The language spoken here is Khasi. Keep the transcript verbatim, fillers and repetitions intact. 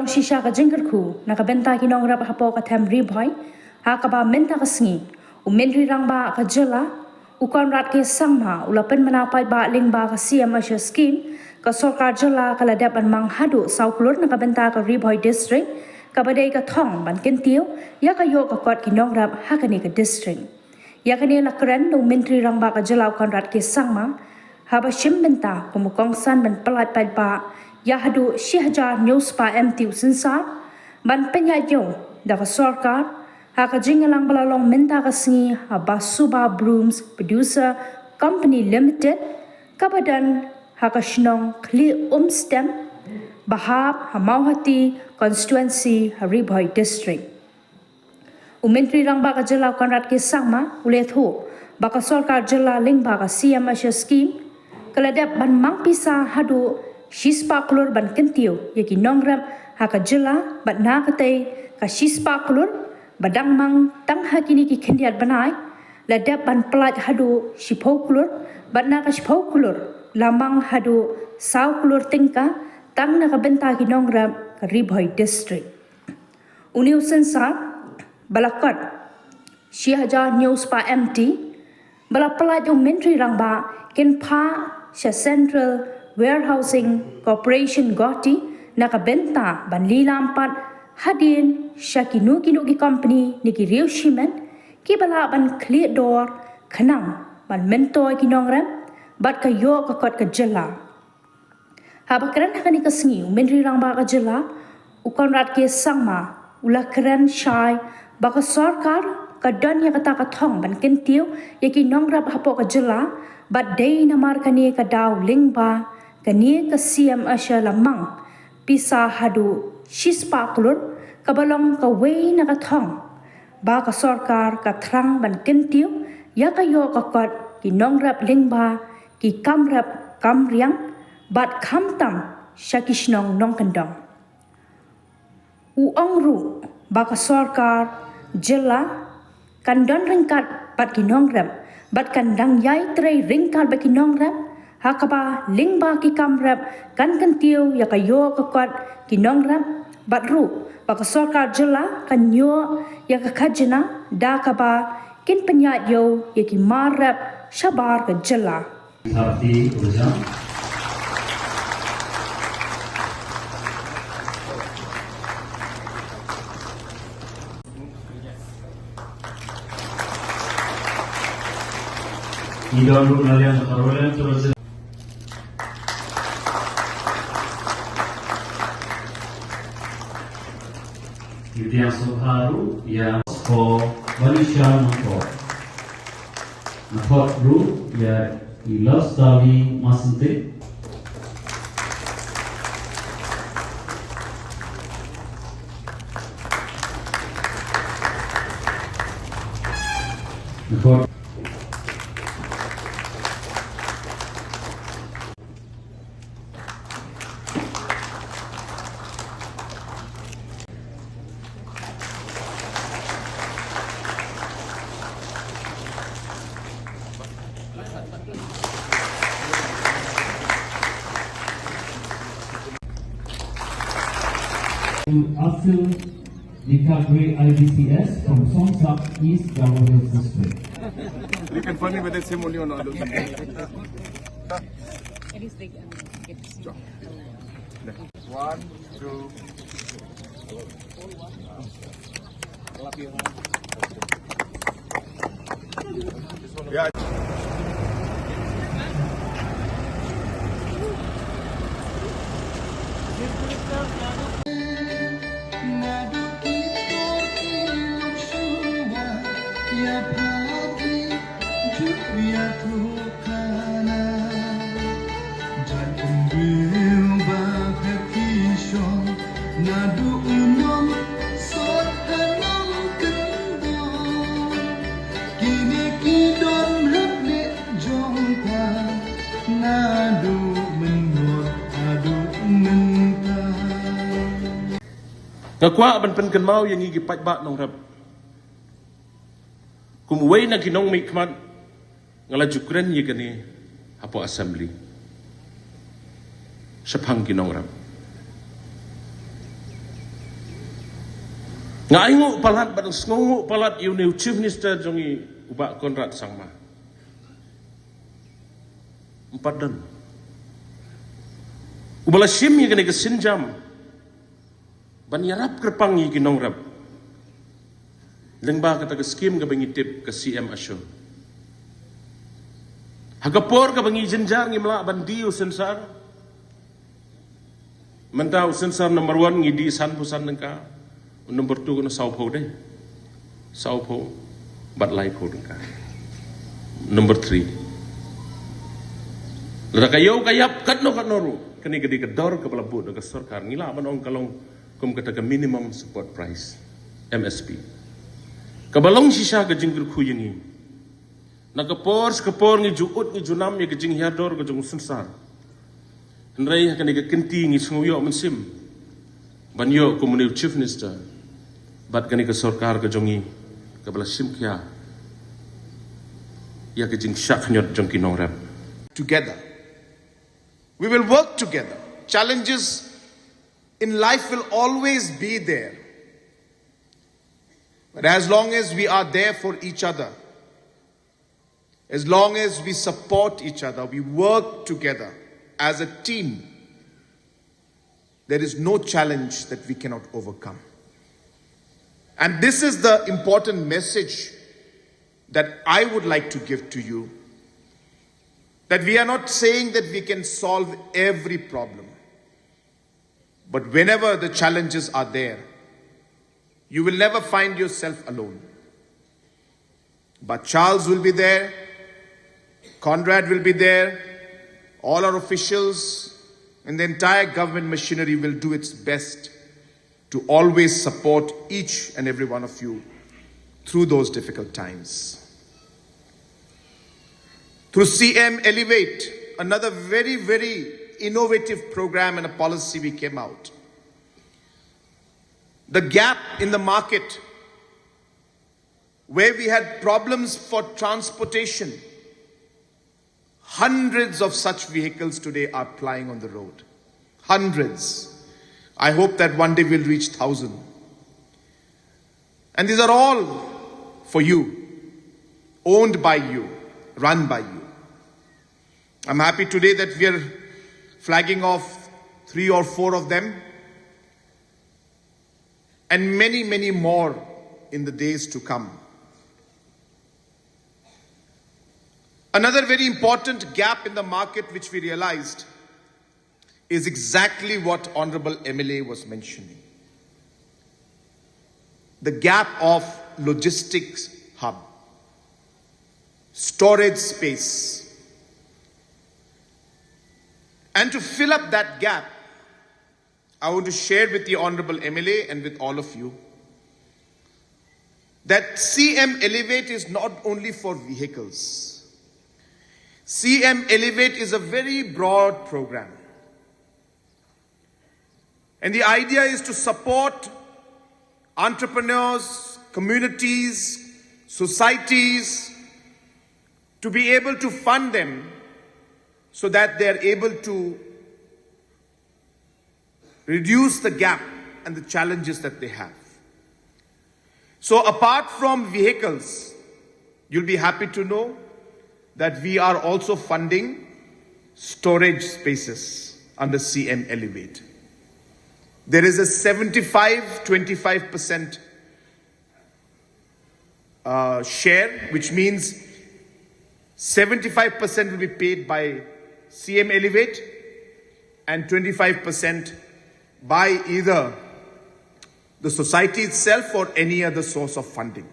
Shisha ka jingkyrkhu na ka bynta ki nongrep hapoh ka them Ri Bhoi, ha kaba mynta ka sngi u Myntri Rangbah ka jylla, u Conrad K Sangma, u la pynbna paidbah lyngba ka C M ASHA scheme, ka sorkar jylla ka la dep ban mang haduh saw klur na ka bynta ka Ri Bhoi District, kaba dei ka thong ban kyntiew ïa ka ïoh ka kot ki nongrep ha kane ka district. Ïa kane la kren da u Myntri Rangbah ka jylla, u Conrad K Sangma, haba shim bynta kum u kongsan ban pyllait paidbah ïa haduh shi hajar hynñiew spah M T u synsar ban pynïaid ïew da ka sorkar, ha ka jingïalang ba la long mynta ka sngi ha Basuba Brooms Producer Company Limited, kaba don ha ka shnong Khlieh Umstem, ba hap ha Mawhati Constituency ha Ri Bhoi District. U Myntri Rangbah ka jylla, u Conrad K Sangma, u la ïathuh ba ka sorkar jylla lyngba ka C M ASHA scheme ka la dep ban mang pisa haduh shi spah klur ban kyntiew ïa ki nongrep ha ka jylla, bad na katei ka shi spah klur ba dang mang tang ha kine ki khyndiat bnai, la dep ban pyllait haduh shiphew klur, bad na ka shiphew klur la mang haduh saw klur tyngka tang na ka bynta ki nongrep ka Ri Bhoi District. Une u synsar ba la kot shi hajar hynñiew spah M T ba la pyllait da u Myntri Rangbah, kin phah sha Central Warehousing Corporation, Guwahati, na ka bynta ban lilam pat hadien sha kino kino ki company ne ki riew shimet kiba lah ban khlieh dor khnang ban myntoi ki nongrep bad ka ïoh ka kot ka jylla. Haba kren ha kane ka sngi u Myntri Rangbah ka jylla, u Conrad K Sangma, u la kren shai ba ka sorkar ka don ïa kata ka thong ban kyntiew ïa ki nongrep hapoh ka jylla, bad dei namar kane ka daw lyngba kane ka C M ASHA la mang pisa haduh shi spah klur, kaba long kawei na ka thong ba ka sorkar ka thrang ban kyntiew ïa ka ïoh ka kot ki nongrep lyngba ki kam rep kam riang, bad khamtam sha ki shnong nongkyndong. U ong ruh ba ka sorkar jylla kan don ryngkat bad ki nongrep, bad kan dang ïai trei ryngkat bad ki nongrep, ha kaba lyngba ki kam rep kan kyntiew ïa ka ïoh ka kot ki nongrep, bad ruh ba ka sorkar jylla kan ïoh ïa ka khajna da kaba kin pynïaid ïew ïa ki mar rep shabar ka jylla. Party Ujang. Ngi don ruh na liang ka Roland Tourism. Ngi pdiang sngewbha ruh ïa ko Malaysia Nongpoh. Nga khot ruh ïa i Lostali Masente. Nga khot Asil Nikagre I B C S from Songsap East Garo Hills District. You can find me whether it's him only or not. One, two. Yeah. Jan ym briew ba phet ki shong naduh u nong sot ha nong kyndong. Kine ki don hap ne jong ka naduh mynnor haduh mynta. Nga kwah ban pynkynmaw ïa ngi ki paidbah nongrep. Kum uwei na ki nongmihkhmat nga la ju kren ïa kane hapoh assembly shaphang ki nongrep. Nga ai nguh palat bad sngew nguh palat ïa une u Chief Minister jong ngi, u Bah Conrad Sangma. Em pat don uba la shim ïa kane ka sienjam ban ïarap kyrpang ïa ki nongrep lyngba kata ka skim kaba ngi tip ka C M ASHO. Ha ka por kaba ngi jynjar ngim lah ban die u sensar. Mynta u sensar number one ngi die sanphew san tyngka, u number two kano sawphew de, sawphew bad laiphew tyngka. Number three, lada ka ïew ka ïap katno katno ruh, kane ka dei ka dor kaba la buh da ka sorkar, ngi lah ban ong ka long kum kata ka minimum support price, M S P, kaba long shisha ka jingkyrkhu ïa ngi. Na ka por sha ka por ngi ju ud ngi ju nam ïa ka jinghiar dor ka jong u sensar. Hynrei ha kane ka kynti ngi sngew ïoh mynsiem ban ïoh kum une u Chief Minister bad kane ka sorkar ka jong ngi kaba la shim khia ïa ka jingshah khñiot jong ki nongrep. Together. We will work together. Challenges in life will always be there. But as long as we are there for each other, as long as we support each other, we work together as a team, there is no challenge that we cannot overcome. And this is the important message that I would like to give to you, that we are not saying that we can solve every problem. But whenever the challenges are there, you will never find yourself alone. But Charles will be there, Conrad will be there, all our officials, and the entire government machinery will do its best to always support each and every one of you through those difficult times. Through C M Elevate, another very, very innovative program and a policy we came out. The gap in the market where we had problems for transportation, hundreds of such vehicles today are plying on the road. Hundreds. I hope that one day we'll reach thousand. And these are all for you, owned by you, run by you. I'm happy today that we are flagging off three or four of them, and many, many more in the days to come. Another very important gap in the market which we realized is exactly what Honorable M L A was mentioning. The gap of logistics hub, storage space. And to fill up that gap, I want to share with the Honorable M L A and with all of you that C M Elevate is not only for vehicles. C M Elevate is a very broad program. And the idea is to support entrepreneurs, communities, societies to be able to fund them so that they are able to reduce the gap and the challenges that they have. So, apart from vehicles, you'll be happy to know that we are also funding storage spaces under C M Elevate. There is a seventy-five twenty-five percent uh, share, which means seventy-five percent will be paid by C M Elevate and twenty-five percent by either the society itself or any other source of funding.